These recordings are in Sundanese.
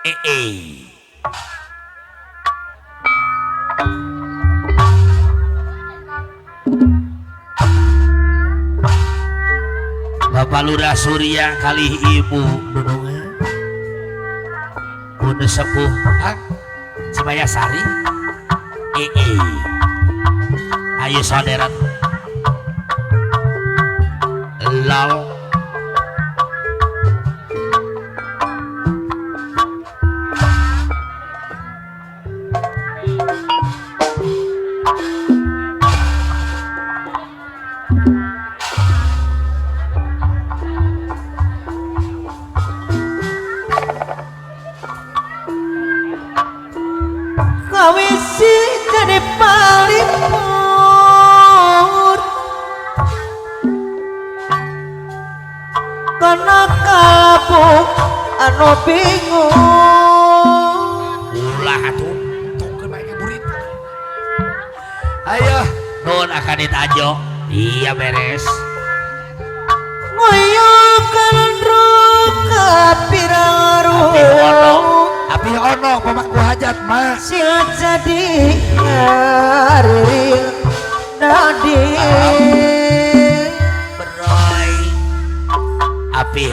Eh. Bapak Lurah Surya kali Ibu Nunungan Bunda Sepuh Cimayasari. Ayo saudara lal kawisi jadi palipur karena kamu anu bingung ulah atuh tongkeun bae burit. Ayo nuhun akan ditajo. Iya beres ngoyokan ruka piraru api ono pemangku hajat mah sia jadi ngaril nadi beroy api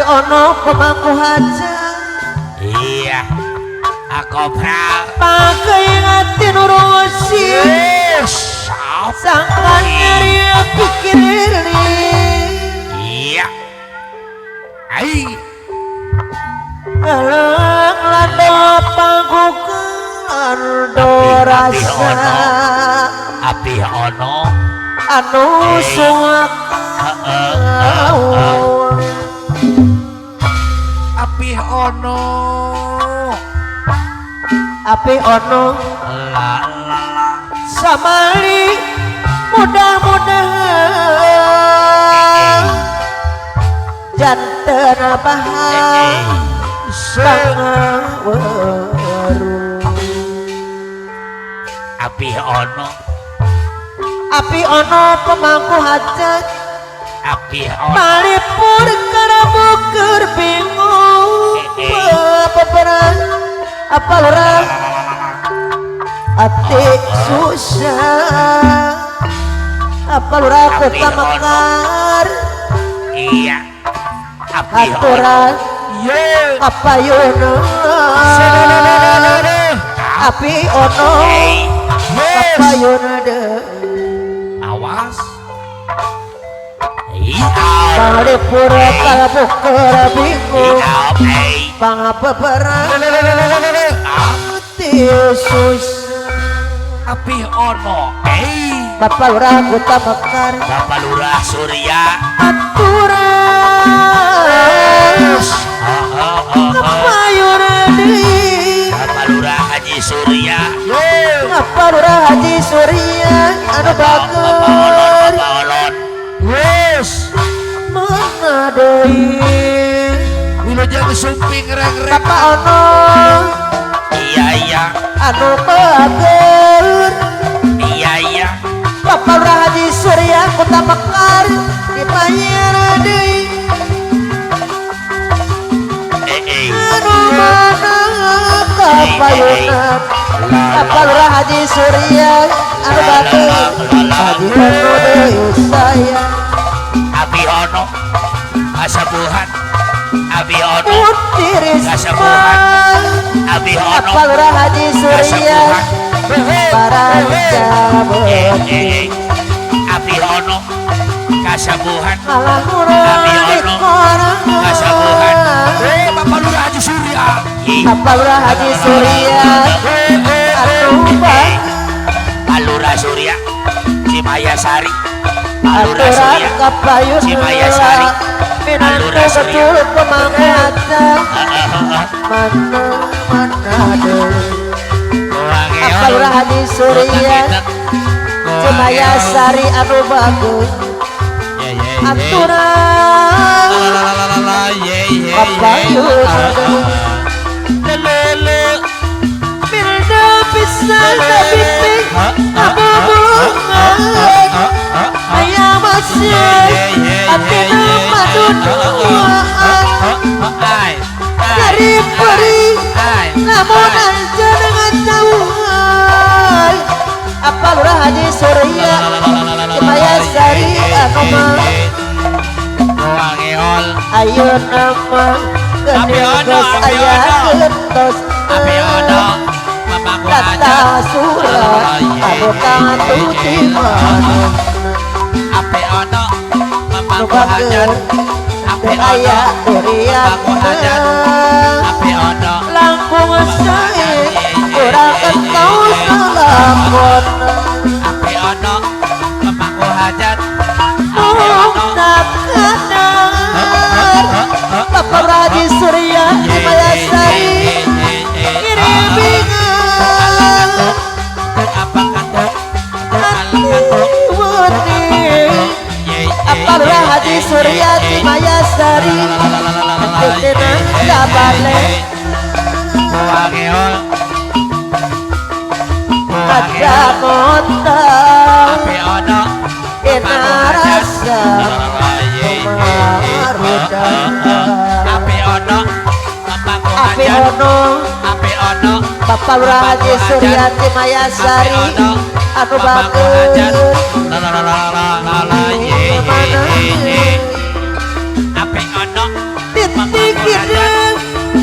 ono pemangku hajat. Iya akopral pakai ngati nurusi sangkan nyeri pikirili. Iya ai alang lando panggukan do rasa api ono anu suak api ono api ono la la la samali mudah-mudahan janten bahan api ono api ono pemangku hajat api ono palipur karabuker bingung peperang apa lurah ati susah apa lurah kota mekar. Iya api aturan apa yono api ono apa yono de awas palipur kalabuker bingung pangapeperang ati susah api ono. Bapak Lurah Kota Mekar Bapak Lurah Surya aturan Bapak Lurah Haji Surya Bapak Lurah Haji Surya anu bager yes mana deui wilujeng sumping reng-reng Bapak ono iya iya anu bager iya iya Bapak Lurah Haji Surya Kota Mekar dibayar deui anu mana kapayunan Bapak Lurah Haji Surya anu bager Haji ono deui saya api ono kasepuhan api ono kasepuhan api ono Bapak Lurah Haji Surya api ono kasepuhan api ono kasepuhan Bapak Lurah Haji Surya Bapak Lurah Haji Surya Pak Lurah Surya Cimayasari Pak Lurah Surya Cimayasari Pak Lurah Surya mana mana Bapak Lurah Haji Surya Cimayasari anu bagus aturan Bapak Mirna bisa pipi abu bulungan ayam masih atina maduduaan dari peri Lamun anjeun ngajauhan apa Lurah Haji Surya Mayasari anu mah Wangeol ayeuna mah geuning geus aya gentos Api ono pamangku hajat kata surat anu katuti manungna Api ono nu pamangku hajat bager Api teu ono aya pamangku hajat durianna Api ono langkung sae urang entos lalakonna Api ono pamangku hajat Api ono Mung kadar Bapak Haji Surya Mayasari Kirimingan Hati wening Apa Lurah Haji Surya Mayasari Titina sabale Kaca kota Dina rasa Api ono Bapak Lurah Haji Suryati Mayasari anu bager titik hideung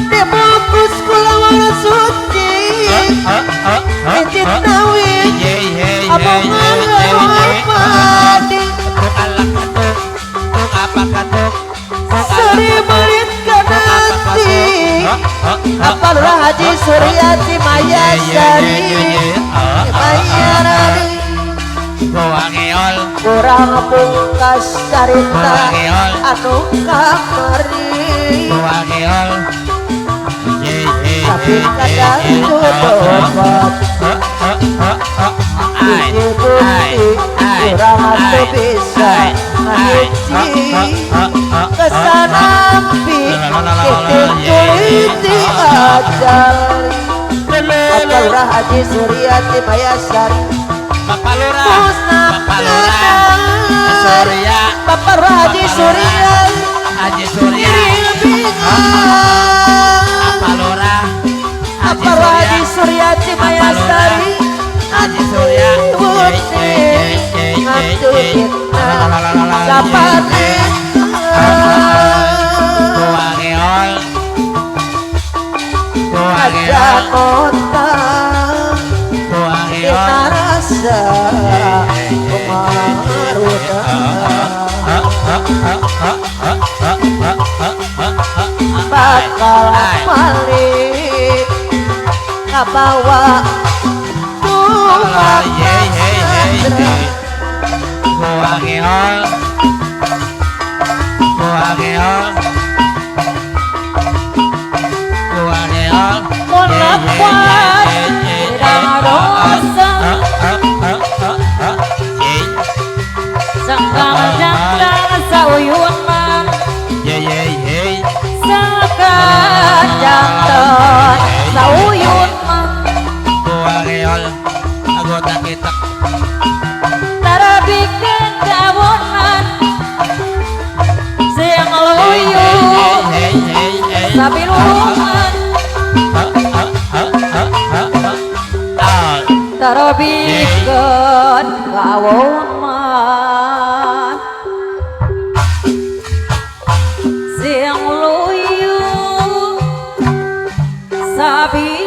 dibungkus ku lawar suci titik nawi omongan padi seri belit kana hati Apa Lurah Haji Suryati Mayasari Mayasari kurang pungkas carita anu kamari tapi kadang tutup hiji bukti kurang atuh bisa ngahiji kesanampi titik tuliti ajal Bapak Lurah Haji Suryati Mayasari Bapak Lurah Bapak Lurah Surya Bapak Lurah Haji Surya Haji Surya Bapak Lurah Bapak Lurah Haji Suryati Mayasari Haji Surya Sapane Wangeol Kaca kota Dina rasa kumaruda bakal balik kabawa tumpang Wangeol Wangeol Wangeol Melepas rosa sangkang jangkang sauyunan sangkang jangkang sauyunan Wangeol anggota kita tarabikan kawonan siang luyu sabilungan tarabikan kawonan siang luyu sabi